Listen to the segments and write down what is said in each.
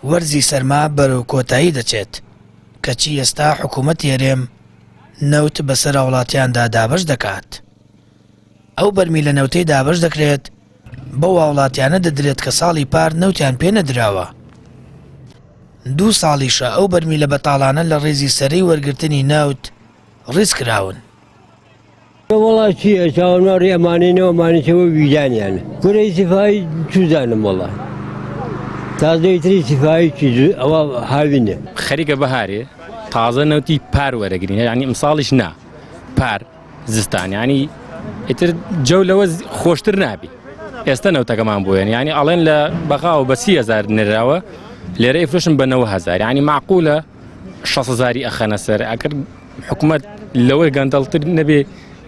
وەرزی سەرما بەرەو کۆتایی دەچێت، کەچی ئێستا حکوومەتی هەرێم نەوت بەسەر هاوڵاتیاندا دابەش دەکات. ئەو بەرمیلە نەوتەی دابەش دەکرێت بەو هاوڵاتیانە دەدرێت کە ساڵی پار نەوتیان پێ نەدراوە. دوو ساڵیشە ئەو بەرمیلە بەتاڵانە لە ڕیزی سەرەی وەرگرتنی نەوت ڕیز کراون. وەڵا چیە چاوەنواڕی ئەمانەینەوە ئەمانە چەوە ویژدانیان کورە ئیسیفایی چوزانم وەڵا تازە ئیتر ئیسیفایی چی ئەوە هاوینە. خەریکە بەهارێ تازە نەوتی پار وەرەگرین یانی ئمساڵیش نا پار زستان ینی ئیتر جەو لەوە خۆشتر نابی ئێستا نەوتەکەمان بۆیان ینی ئەڵێن لە بەغاوە بە 30هزار نراوە لێرە ئیفرۆشن بە 9هزار ینی معقولە 6هزاری ئەخەنە سەر ئەگەر حکومەت لەوە گەندەڵتر نەبێ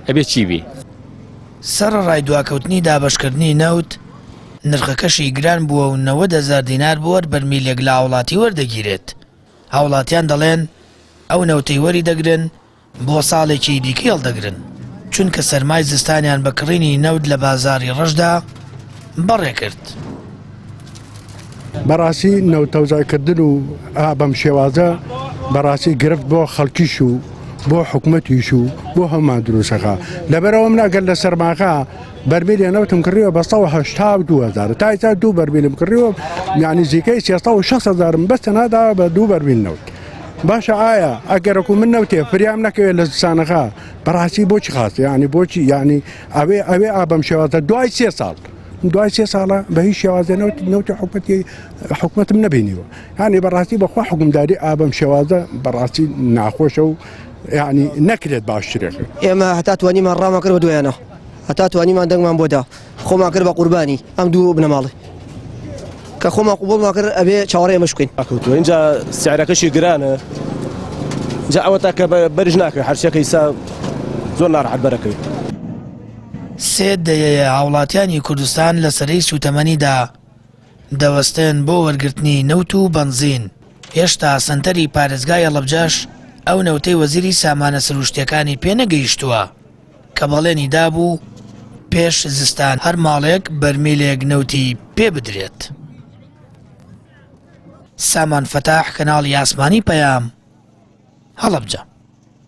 ئەبێ چی بی؟ سەرەڕای دواکەوتنی دابەشکردنی نەوت، نرخەکەشی گران بووە و 90 هەزار دینار بۆ هەر بەرمیلێک لە هاوڵاتی وەردەگیرێت. هاوڵاتیان دەڵێن، ئەو نەوتەی وەریدەگرن بۆ ساڵێکی دیکەی هەڵدەگرن، چونکە سەرمای زستانیان بە کڕینی نەوت لە بازاڕی ڕەشدا بەڕێکرد. بەڕاستی نەوت تەوزیع کردن و ئا بەم شێوازە بەڕاستی گرفت بۆ خەڵکیش و بۆ حکومەتیش و بۆ هەمومان دروستەکە لەبەرەوە من ئەگەر لە سەرماکە بەرمیلی نەوتم کڕیوە بە 1970 هزار تا ئێستا دوو بەرمیلم کڕیوە یعنی زیکەی 360 هزارم بەس تەنها داوە بە دوو بەرمیل نەوت باشە ئایا ئەگەرەکو من نەوتێ فریام نەکەوێت لە زستانەکە بەڕاستی بۆچی خاستە یعنی بۆچی یعنی ئەوێ ئەوێ ئا بەم شێوازە دوای سێ ساڵ دوای سێ ساڵە بە هیچ شێوازە نەوت نەوتی حکومەتی حکومەتم نەبینیوە یعنی بەڕاستی بەخوا حکومداری ئا بەم شێوازە بەڕاستی ناخۆشە و یعنی نەکرێت باشترێک ئێمە هەتا توانیمان ڕامان کرد بە دوایانە هەتا توانیمان دەنگمان بۆ دا خۆمان کرد بە قوربانی ئەم دوو بنەماڵی کە خۆمان قوبڵمان کرد ئەبێ چاوەڕێ ئێمەش بکەین. کەوتووە اینجا سعرەکەشی گرانە جا ئەوە تا کە بەرش ناکەوێت هەرچەکە ئیسا زۆر ناڕەحەت بەرەکەوێت. سێ دەیەیە هاوڵاتیانی کوردستان لە سەرەی سوتەمەنیدا دەوەستن بۆ وەرگرتنی نەوت و بەنزین، هێشتا سەنتەری پارێزگای هەڵەبجەش ئەو نەوتەی وەزیری سامانە سروشتیەکانی پێ نەگەیشتووە کە بەڵێنی دابوو پێش زستان هەر ماڵێک بەرمیلێک نەوتی پێ بدرێت. سامان فەتاح، کەناڵی ئاسمانی پەیام، هەڵەبجە.